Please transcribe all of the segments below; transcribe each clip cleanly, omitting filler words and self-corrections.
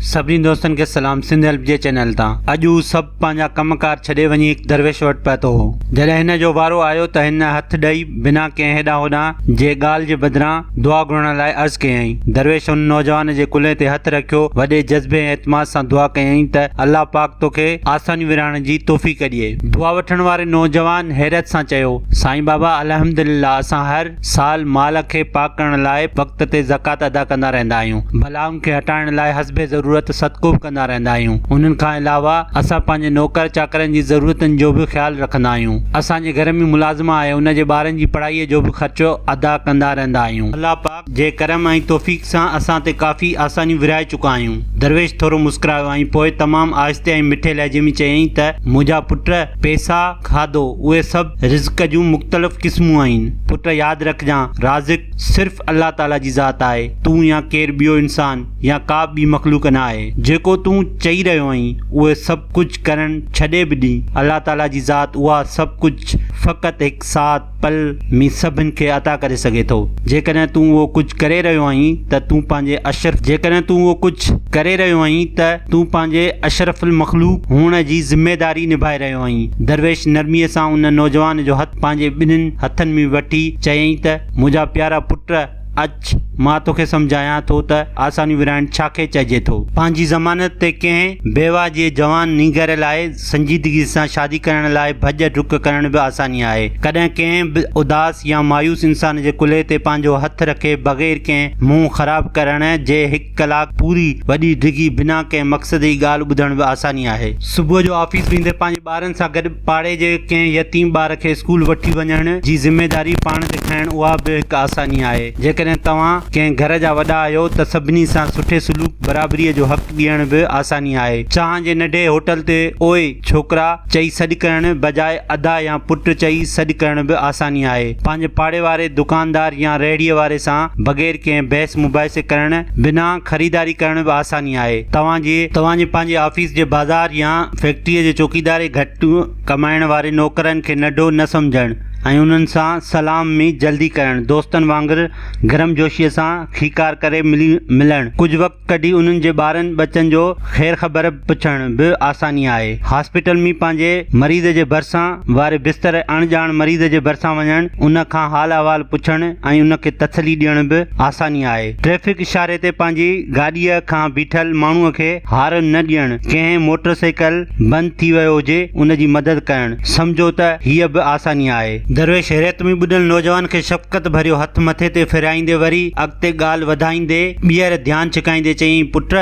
سڀني دوستن کي سلام سنڌ هيلپ جي چينل تان. اڄ هو سڀ پنهنجا ڪم ڪار ڇڏي وڃي هڪ درويش وٽ پهتو هو. جڏهن هن جو وارو آيو ته هن هٿ ڏئي بنا ڪنهن هيڏانهن هوڏانهن جي ڳالهه جي بدران دعا گهرڻ لاء عرض ڪيائين. درويش ان نوجوان جي ڪلهي تي هٿ رکيو وڏي جذبي ۽ اعتماد سان دعا ڪيائين ته الله پاڪ توکي آسانيون ورهائڻ جي توفيق ڏئي. دعا وٺڻ واري نوجوان حيرت سان چيو، سائين بابا الحمدلله اسان هر. سال مال کي پاڪ ڪرڻ لاء وقت تي زڪوات ادا ڪندا رهندا آهيون. بلائن کي هٽائڻ لاء حسب ضرورت صدقو به ڪندا رهندا آهيون. انهن کان علاوه اسان پنهنجي نوڪر چاڪرن جي ضرورتن جو به خيال رکندا آهيون. اسان جي گهر ۾ ملازمه آهي ان جي ٻارن جي پڙهائيء جو به خرچو ادا ڪندا رهندا آهيون. الله پاڪ جي ڪرم ۽ توفيق سان اسان تي ڪافي آسانيون ورهائي چڪا آهيون. درويش ٿورو مسڪرايو ۽ پوء تمام آهستي ۽ مٺي لهجي ۾ چيائين ته منهنجا پٽ! پئسا، کاڌو، اهي سڀ رزق جون مختلف قسمون آهن. پٽ ياد رکجان، رازق صرف الله تعاليٰ جي ذات آهي، تون يا ڪير ٻيو انسان يا ڪا به ٻي مخلوق نه آهي. جيڪو تون چئي رهيو آهين، اهي سڀ ڪجهه ڪرڻ ڇڏي به ڏين، الله تعاليٰ جي ذات اها سڀ ڪجهه فقط هڪ ساعت، پل، ۾ سڀن کي عطا ڪري سگهي ٿو. جيڪڏهن تون اهو ڪجهه ڪري رهيو آهين ته تون پنهنجي اشرف جيڪڏهن تون اهو ڪجهه ڪري رهيو آهين ته تون پنهنجي اشرف المخلوق هئڻ جي ذميداري نڀائي رهيو آهين. درويش نرميء سان ان نوجوان جو هٿ پنهنجي ٻنهين هٿن ۾ وٺي چيائين ته منهنجا پيارا پٽ! اچ، مان توکي سمجهايان ٿو ته آسانيون ورهائڻ ڇا کي چئجي ٿو. پنهنجي ضمانت تي ڪنهن بيواهه جي جوان نينگر لاء سنجيدگيء سان شادي ڪرڻ لاء ڀڄ ڊڪ ڪرڻ به آساني آهي. ڪڏهن ڪنهن به اداس يا مايوس انسان جي ڪلهي تي پنهنجو هٿ رکي بغير ڪنهن منهن خراب ڪرڻ جي هڪ ڪلاڪ پوري وڏي ڊگهي بنا ڪنهن مقصد جي ڳالهه ٻڌڻ به آساني آهي. صبح جو آفيس ويندي پنهنجي ٻارن سان گڏ پاڙي جي ڪنهن يتيم ٻار کي اسڪول وٺي وڃڻ جي ذميداري پاڻ تي کڻڻ اها به هڪ آساني آهي. جيڪڏهن توهان ڪنهن گهر جا وڏا آهيو ته سڀني سان سٺي سلوڪ، برابريء جو حق ڏيڻ به آساني آهي. چانهه جي ننڍي هوٽل تي اوئي ڇوڪرا چئي سڏ ڪرڻ بجاء ادا يا پٽ چئي سڏ ڪرڻ به آساني آهي. پنهنجي پاڙي واري دڪاندار يا ريڙهيء واري سان بغير ڪنهن بحث مباحثي ڪرڻ بنا خريداري ڪرڻ به آساني آهي. توهان جي توهان جي پنهنجي آفيس جي بازار يا فيڪٽريء جي چوڪيداري گهٽ ڪمائڻ واري نوڪرن کي ننڍو نه سمجهڻ ۽ انهن سان سلام ۾ جلدي ڪرڻ، دوستن وانگر گرمجوشيء سان کيڪار ڪري ملي ملڻ، ڪجهه وقت ڪڍي انهن جي ٻارن ٻچن جو خير خبر پڇڻ به آساني آهي. هاسپيٽل ۾ پنهنجي مريض جي ڀرسان واري بستر اڻڄاڻ مريض جي ڀرسان وڃڻ، ان کان حال احوال پڇڻ ۽ ان کي تسلي ڏيڻ به آساني آهي. ٽريفڪ اشاري تي پنهنجي گاڏيء کان بيٺل ماڻهوء کي هارن نه ڏيڻ، ڪنهن موٽر سائيڪل بند ٿي ويو هجي ان جي مدد ڪرڻ، سمجهو ته هيء به آساني آهي. درويش حيرت ۾ ٻڏل نوجوان کي شفقت ڀريو هٿ مٿي تي ڦيرائيندي وري اڳتي ڳالهه وڌائيندي ٻيهر ڌيان ڇڪائيندي چيائين، پٽ!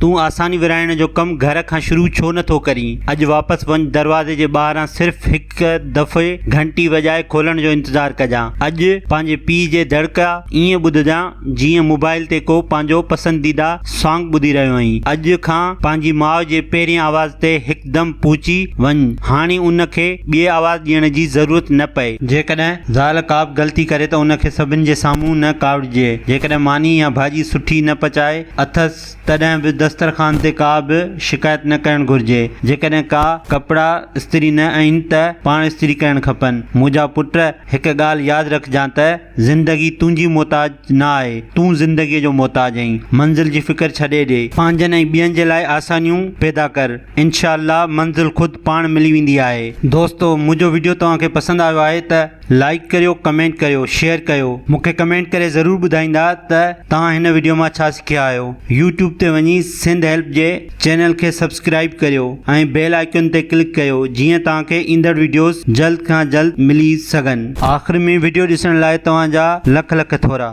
تون آساني ورهائڻ جو ڪم گهر کان شروع ڇو نه ٿو ڪرين؟ اڄ واپس وڃ دروازي جي ٻاهران صرف هڪ دفعي گهنٽي وڄائي کولڻ جو انتظار ڪجان. اڄ پنهنجي پيء جي دڙڪا ائين ٻڌجان جيئن موبائل تي ڪو پنهنجو پسنديده سانگ ٻڌي رهيو آهين. اڄ کان پنهنجي ماء جي پهرين آواز تي هڪدم پهچي وڃ. هاڻي ان کي ٻئي آواز ڏيڻ جي ضرورت نه پئي. جيڪڏهن زال ڪابه غلطي ڪري ته ان کي سڀن جي سامهون نه ڪاوڙجي. جيڪڏهن ماني يا ڀاڄي سٺي نه پچائي اٿس تڏهن به دسترخوان تي ڪا به شڪايت نه ڪرڻ گهرجي. جيڪڏهن ڪا ڪپڙا استري نه آهن ته پاڻ استري ڪرڻ کپن. منهنجا پٽ، هڪ ڳالهه ياد رکجان ته زندگي تنهنجي محتاج نه آهي، تون زندگيء جو محتاج آهين. منزل جي فڪر ڇڏي ڏي. پنهنجن ۽ ٻين جي لاء آسانيون پيدا ڪر. انشاء الله منزل خود پاڻ ملي ويندي آهي. دوستو منهنجو وڊيو توهان کي پسند آيو آهي ته. لائيڪ ڪريو ڪمينٽ ڪريو شيئر ڪيو مونکي ڪمينٽ ڪري ضرور ٻڌائيندا ته توهان هن وڊيو مان ڇا سکيا آهيو يوٽيوب تي وڃي سنڌ هيلپ جي چينل کي سبسڪرائيب ڪريو ۽ بيل آئيڪن تي ڪلڪ ڪيو جيئن توهان کي ايندڙ وڊيوز جلد کان جلد ملي سگهن. آخر ۾ وڊيو ڏسڻ لاء توهان جا لک لک ٿورا.